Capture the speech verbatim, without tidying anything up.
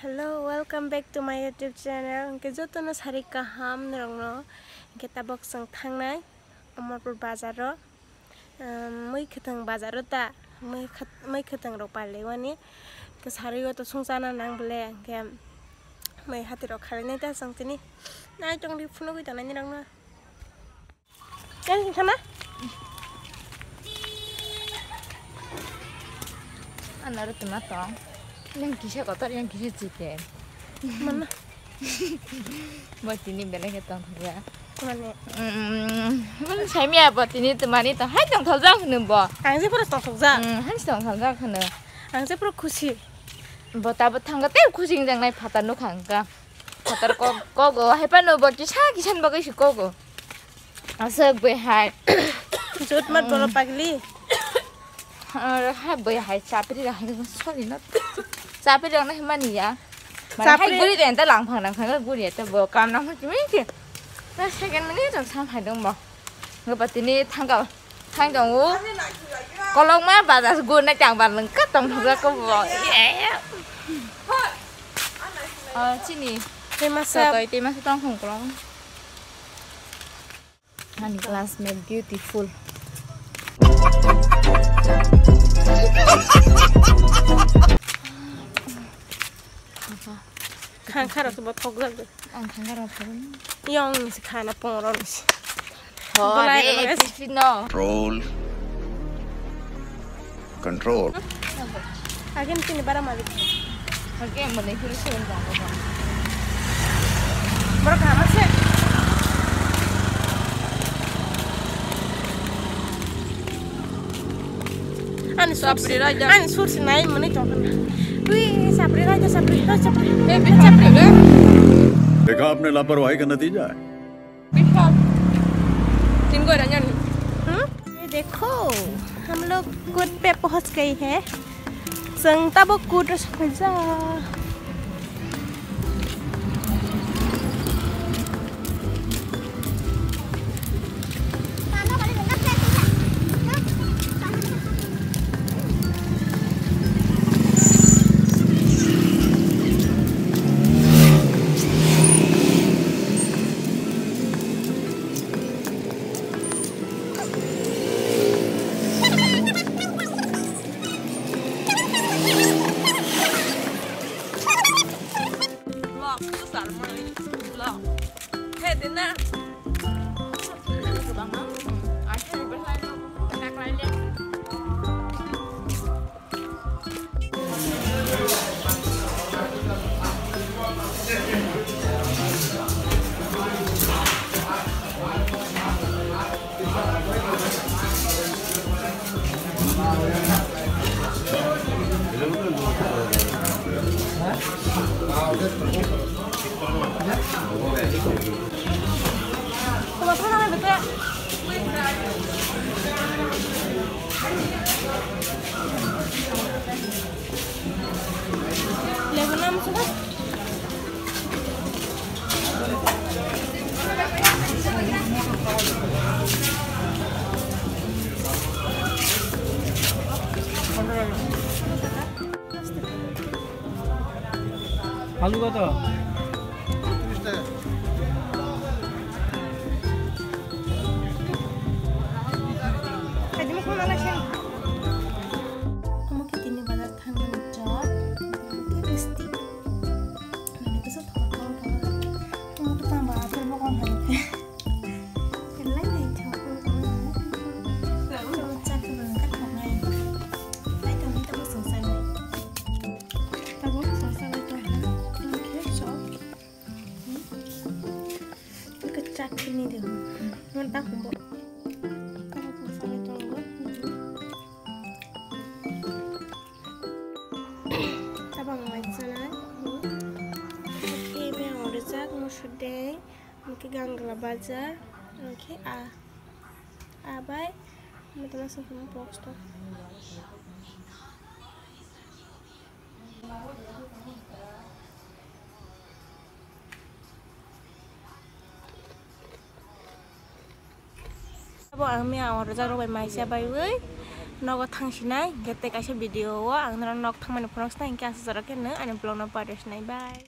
Hello, welcome back to my YouTube channel. Hwnkhe jotono sari kaham norokno. Hwnkhe tabok chwng thangnai Amarpur bazaro. Um, mui khwtwng bazaro ta, mui khwt-, mui khwtwng rok paliwani. Hwnkhe sari o to songchana nang bole, hwnkhe mui hati rok kharinai ta chwng tini. Nai tongdi phunugwi tongnai nirokno. Yang sana? Ano ro tuma tong. Yang kisa kotor, yang kisa chicken. Mana? Bo tini belai khe tong thokya. Mane? Mm, mani saimya bo tini tumani tong. Hai tong thokjak hwno bo. Ang je pura tong thokjak. Mm, hai tong thokjak hwno. Ang je pura khusi. Bo tabo thangka tei khusi wngjaknai phatar nukha wngkha. Phatar kok, kogo, hai phano bo kisa, kisa ni bagwi se kogo. Aswk bai hai. Jut mat bolo pagli. Ar ha bai hai chapri rok hai sorry no. Chapri rok no himani ya. Mane hai chapri guri de enta langphang langphang guri enta bo kam nang hwn chimi ki. Na second minute rok sam hai dong bo. Ngo patini thangka thang dong u. Kolok ma badas gur na chang ban lengka tong thok ko bo. Oh, chini. Tei masa. Sotoi tei masa tong khong kolong. Ani classmate beautiful. Khang kharo se bo thok jak de. Ang khang kharo thok. Yong ni se khana pong ro ni se. Ho, bolai re, ro re. Sisi no. Control. Control. Again, tini bara malik. Again, mane kiri se bang bang. Bara kama se. Ani sur, sapri raja. Ani sur sinai mani tongkana. Ui, sapri raja, sapri raja, sapri. Eh, sapri. Sapri. देखा आपने लापरवाही का नतीजा है। Bishop. Tinggo ranya ni. Hmm? ये देखो, हम लोग कूट पे पहुंच गए हैं। Chwng tabok kut rw sokphaijak. Vlog, tu sar mo vlog. He, din na. Bang, bang. Akhir berlain, nak lain. Lebu nam sudah. Alu kota? Omo khe tini bazar thangmani chwk, omo khe misti. Nini kisa thok thok thok. Omo khe tang ba aphuru bo kong hai khe. Belai naithok khe. Chwk chak khe belai khe thok nai. Ai tong ni tamo song sai nai. Tamo song sai nai tong. Tong khe sok. Omo khe chak khe ni de. Mon ta kumbo. Tamo song sai nai tong bo. Tabang waisa nai. Oke, beng rijak musudeng. Oke, Gangla bazar. Oke, a. A bai. Mata masa box to. Abo ang miya ang rijak rok bai maisa baiwi Nogo thangsinai, hingke tei kaisa video o ang norok nok thangmani phunuksinai, hingke aswk jora khe nwng ani vlog no parisinai. Bye.